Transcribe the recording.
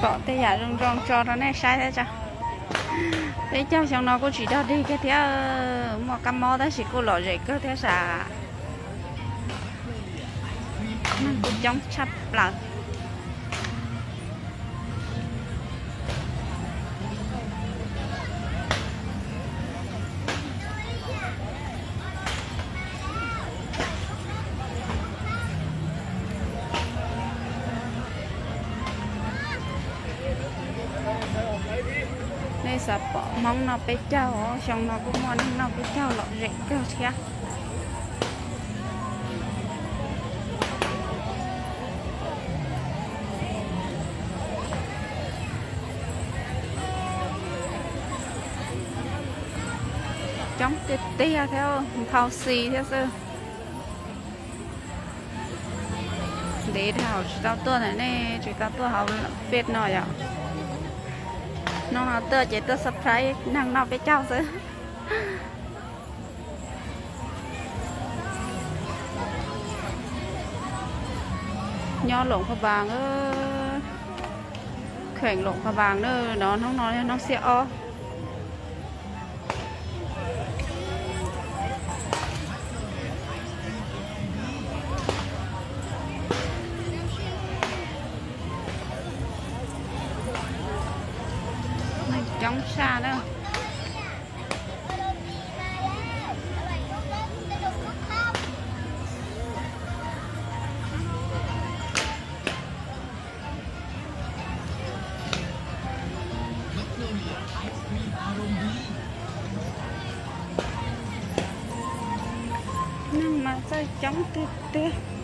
Pom tej yam zoo zoo tso rau nej saib thiab tso. Peb caug xyoo no kuj tsis dog dig kiag thiab, muaj kab mob tab sis kuj lom zem kawg thiab sas. Neeg kuj coob tshaj plaws. Nej xav pom Hmoob noj peb caug, xyoo no kuj muaj neeg noj peb caug lom zem kawg thiab. Coob tiag tiag thiab, nphau xis thiab xwb. Ntev dhau tsis tau tuaj ntawm nej tsis tau tuaj hauv Feb no yom. Hnub no tuaj ces tuaj surprise neeg noj peb caug xwb. Nyob Loos Phaj Npaas, kheem Loos Phaj Npaas na, no hnub no yog hnub xiab ob. Neeg coob tshaj na. Neeg mas txawj coob tiag tiag.